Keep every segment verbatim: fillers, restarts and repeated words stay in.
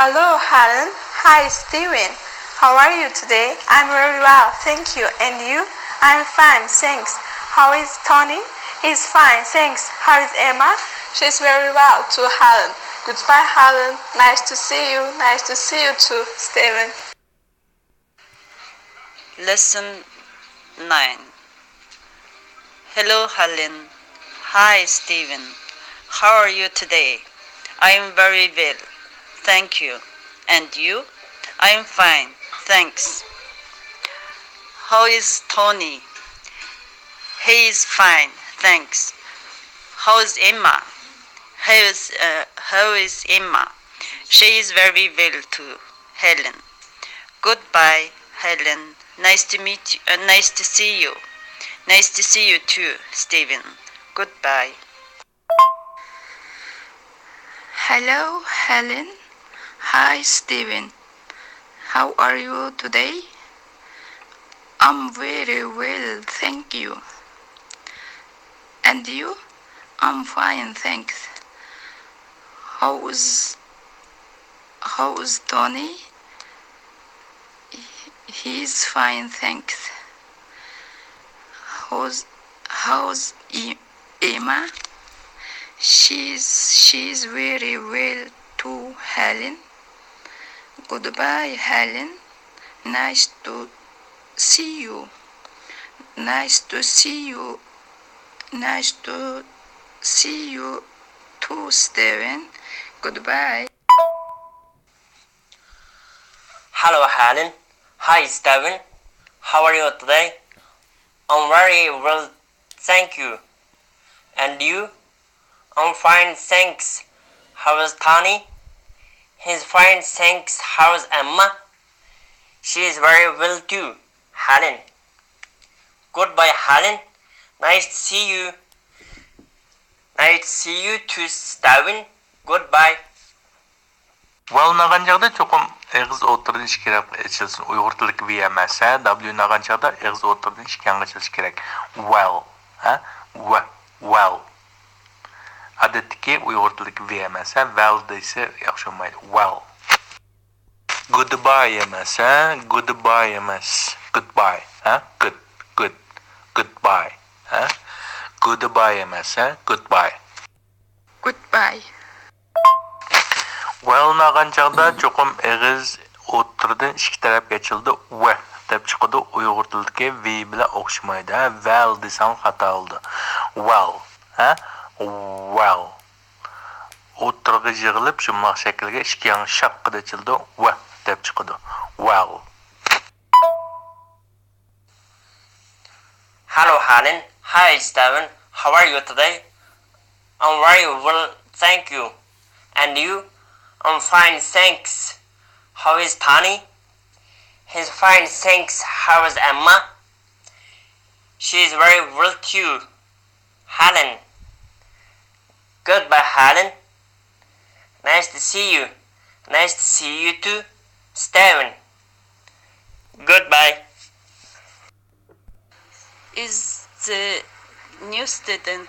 Hello, Helen. Hi, Steven. How are you today? I'm very well, thank you. And you? I'm fine, thanks. How is Tony? He's fine, thanks. How is Emma? She's very well too, Helen. Goodbye, Helen. Nice to see you. Nice to see you too, Steven. Lesson nine. Hello, Helen. Hi, Steven. How are you today? I am very well, thank you. And you? I am fine, thanks. How is Tony? He is fine, thanks. How is Emma? How is, uh, how is Emma? She is very well too, Helen. Goodbye, Helen. Nice to meet you. Uh, nice to see you. Nice to see you too, Steven. Goodbye. Hello, Helen. Hi, Steven. How are you today? I'm very well, thank you. And you? I'm fine, thanks. How's, how's Tony? He's fine, thanks. How's, how's E-, Emma? She's, she's very well too, Helen. Goodbye, Helen. Nice to see you. Nice to see you. Nice to see you too, Steven. Goodbye. Hello, Helen. Hi, Steven. How are you today? I'm very well, thank you. And you? I'm fine, thanks. How is Tony? He's fine, thanks. How is Emma? She is very well too, Helen. Goodbye, Helen. Nice to see you. Nice to see you too, Steven. Goodbye. ۋاۋنى ئالغان چاغدا چوقۇم ئېغىز ئوتتۇرىدىن ئىككى تەرەپكە ئېچىلسۇن. ئۇيغۇر تىلىدىكى ۋى ئەمەس، ھە؟ دابليۇنى ئالغان چاغدا ئېغىز ئوتتۇرىدىن ئىككى يانغا ئېچىلىشى كېرەك. ۋەل، ھە؟ ۋە، ۋەل. ئادەتتىكى ئۇيغۇر تىلىدىكى ۋى ئەمەس، ھە؟ ۋەل دېسە ياخشى بولمايدۇ. ۋەل. گۇدباي ئەمەس، ھە؟ گۇدباي ئەمەس. گۇدباي، ھە؟ گۇد، گۇد، گۇدباي، ھە؟ گۇدباي ئەمەس، ھە؟ گۇدباي. گۇدباي. ۋەلنى ئالغان چاغدا چوقۇم ئېغىز ئوتتۇرىدىن ئىككى تەرەپكە ئېچىلىدۇ. ۋە دەپ چىقىدۇ. ئۇيغۇر تىلىدىكى ۋى بىلەن ئوخشىمايدۇ، ھە؟ ۋەل دېسەڭ خاتا بولىدۇ. ۋەل، ھە؟ ۋەل. ئوتتۇرىغا يىغىلىپ، يۇمىلاق شەكىلگە ئىككى ياڭ شاققىدە ئېچىلىدۇ. ۋە دەپ چىقىدۇ. ۋەل. Hello, Helen. Hi, Steven. How are you today? I'm very well, thank you. And you? I'm fine, thanks. How is Tony? He's fine, thanks. How is Emma? She is very well too. Helen. Goodbye, Helen. Nice to see you. Nice to see you too, Steven. Goodbye. Is the new student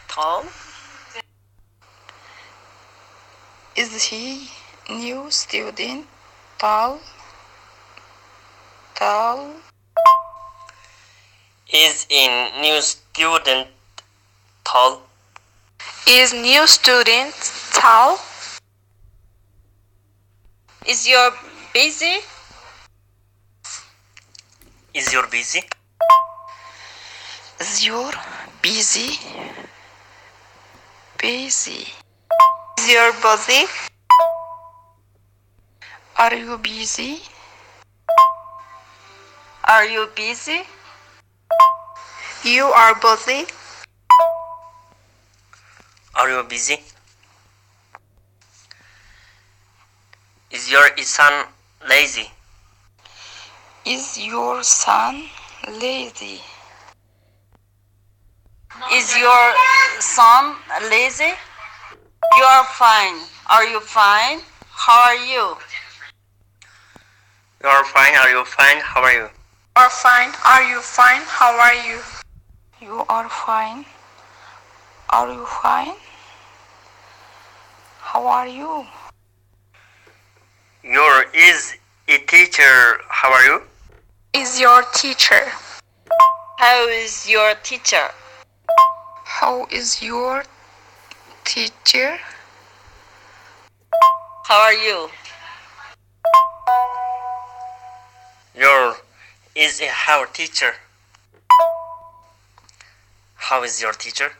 tall? Is he new student tall? Tall? Is in new student tall? Is new student tall? Is your busy? Is your busy? Is your busy? Busy. Is your busy? Are you busy? Are you busy? You are busy. Are you busy? Is your son lazy? Is your son lazy? Is your son lazy? You are fine. Are you fine? How are you? You are fine. Are you fine? How are you? You are fine. Are you fine? How are you? You are fine. Are you fine? How are you? Your is a teacher. How are you? Is your teacher. How is your teacher? How is your teacher? How are you? Your is a how teacher. How is your teacher?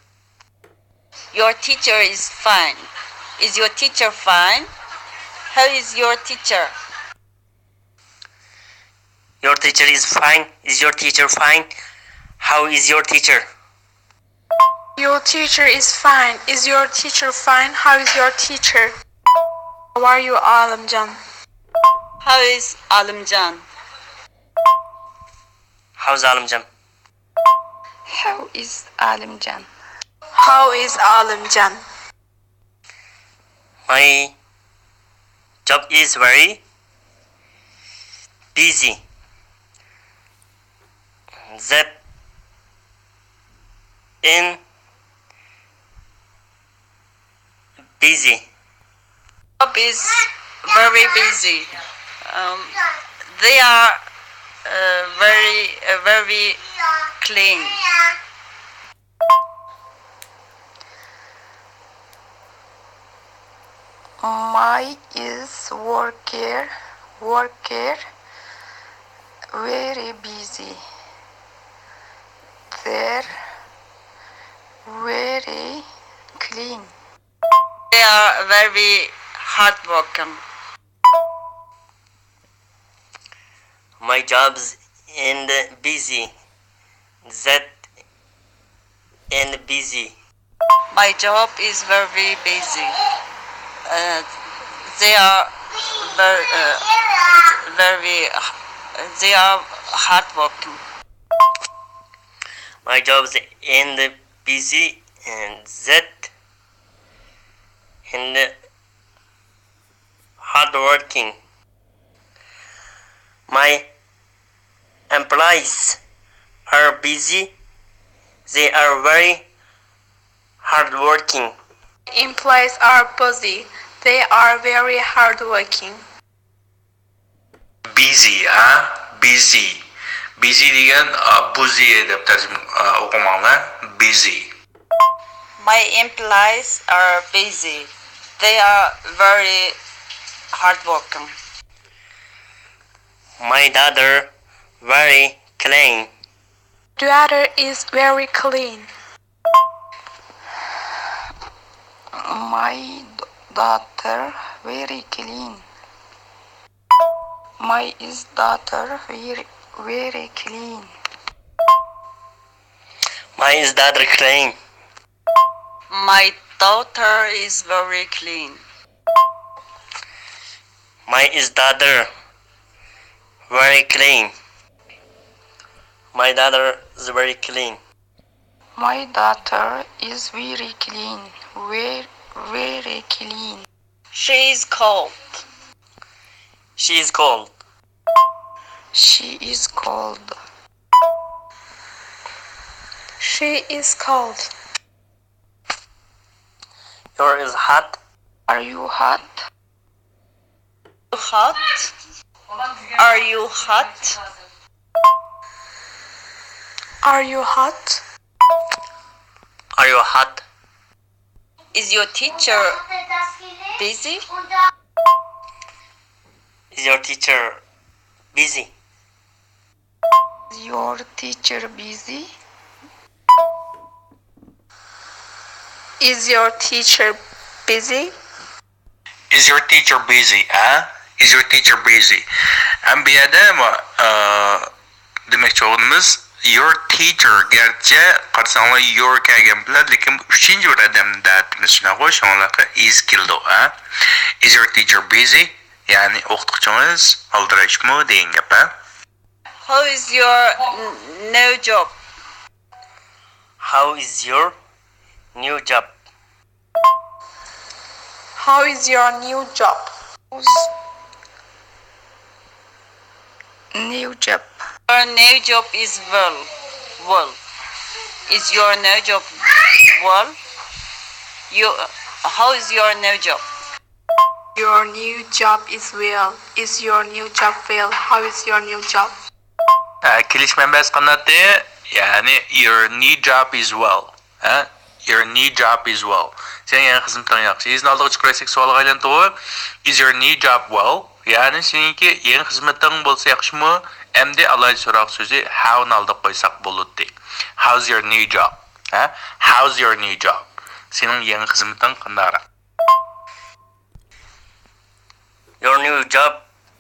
Your teacher is fine. Is your teacher fine? How is your teacher? Your teacher is fine. Is your teacher fine? How is your teacher? Your teacher is fine. Is your teacher fine? How is your teacher? How are you, Alimjan? How is Alimjan? How's Alimjan? How is Alimjan? How is Alimjan? My job is very busy. That in busy. Job is very busy. Um, they are uh, very uh, very clean. My is worker worker very busy. They're very clean. They are very hardworking. My job's in the busy. That in busy. My job is very busy. Uh, they are very, uh, very, they are hardworking. My job's in the busy and that in the hardworking. My employees are busy. They are very hardworking. Employees are busy. They are very hardworking. Busy ھە؟ Busy. Busy دېگەن بۇزى دەپ تەرجىمە ئوقۇماڭلار. Busy. My employees are busy. They are very hardworking. My daughter very clean. Daughter is very clean. My daughter very clean. My is daughter very, very clean. My is daughter clean. My daughter is very clean. My is daughter very clean. My daughter is very clean. My daughter is very clean. Very, very clean. She is cold. She is cold. She is cold. She is cold. Your is hot. Are you hot? Hot? Are you hot? Are you hot? Are you hot? Is your teacher busy? Is your teacher busy? Is your teacher busy? Is your teacher busy? Is your teacher busy ھە؟ Is your teacher busy. ھەم بۇ يەردە دېمەكچى بولغىنىمىز your teacher، گەرچە قارىساڭلار your كەلگەن بىلەن، لېكىن ئۈچىنچى بىر ئادەمنى دەۋاتىمىز، شۇنداققۇ؟ شۇڭلاشقا is كېلىدۇ ھە. Is your teacher busy؟ يەنى ئوقۇتقۇچىڭىز ئالدىراشمۇ دېگەن گەپ ھە. How is your new job? How is your new job? How is your new job? New job. Your new job is well. Well. Is your new job well? You, how is your new job? Your new job is well. Is your new job well? How is your new job? ھە، كېلىش مەنبەسى قانداقتى؟ يەنى your new job is well. ھە؟ Your new job is well. سېنىڭ يېڭى خىزمىتىڭ ياخشى. Is نى ئالدىغا چىقىرىۋەتسەك سوئالغا ئايلىنىدىغۇ. Is your new job well? يەنى سېنىڭكى يېڭى خىزمىتىڭ بولسا ياخشىمۇ؟ ئەمدى ئالاھىدە سوراق سۆزى how نى ئالدىغا قويساق بولىدۇ. How's your new job? ھە؟ How's your new job? سېنىڭ يېڭى خىزمىتىڭ قانداقراق؟ Your new job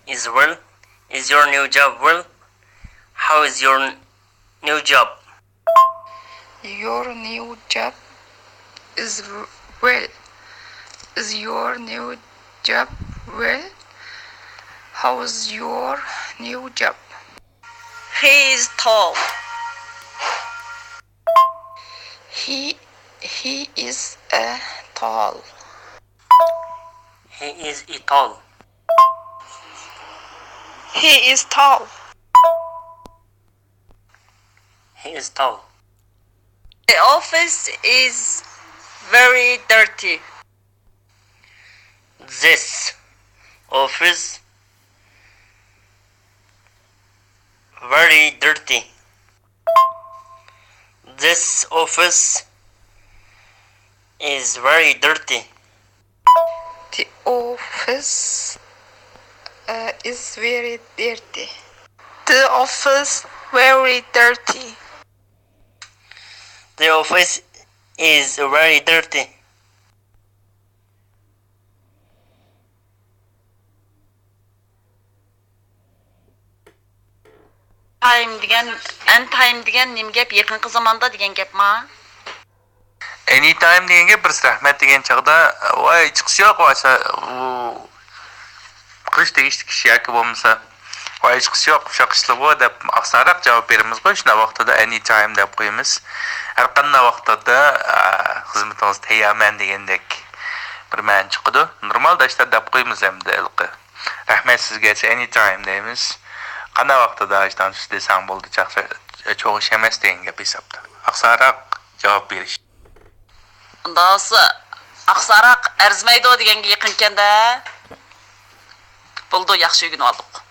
is well. Is your new job well? How is your new job? Your new job is well. Is your new job well? How's your new job? He is tall. He he is a tall. He is a tall. He is tall. He is tall. The office is very dirty. This office very dirty. This office is very dirty. The office uh, is very dirty. The office very dirty. The office is very dirty. Time دېگەن، and time دېگەن نېمە گەپ؟ يېقىنقى زاماندا دېگەن گەپما؟ Any time دېگەن گەپ بىرسى رەھمەت دېگەن چاغدا، ۋاي ھېچقىسى يوق، ۋاي سا-، ئۇ قىلىش تېگىشلىك ئىش ياكى بولمىسا ۋاي ھېچقىسى يوق، ئوخشاق ئىشلىغۇ دەپ ئاسانراق جاۋاب بېرىمىزغۇ، شۇنداق ۋاقتىدا any time دەپ قويىمىز. ھەر قانداق ۋاقتىدا، ئا، خىزمىتىڭىزگە تەييارمەن دېگەندەك بىر مەنە چىقىدۇ. نورمال داشلار دەپ قويىمىز ئەمدى ھېلىقى. رەھمەت سىزگە دېسە any time دەيمىز. قانداق ۋاقتىدا ئاشتان چۈش دېسەڭ بولدى، چاقچا-، چوڭ ئىش ئەمەس دېگەن گەپ ھېسابتا. ئاقساراق جاۋاب بېرىش. ئۇنداق بولسا، ئاقساراق ئەرزىمەيدۇ دېگەنگە يېقىنكەن-دە. بولىدۇ، ياخشى ئۆگىنىۋالدۇق.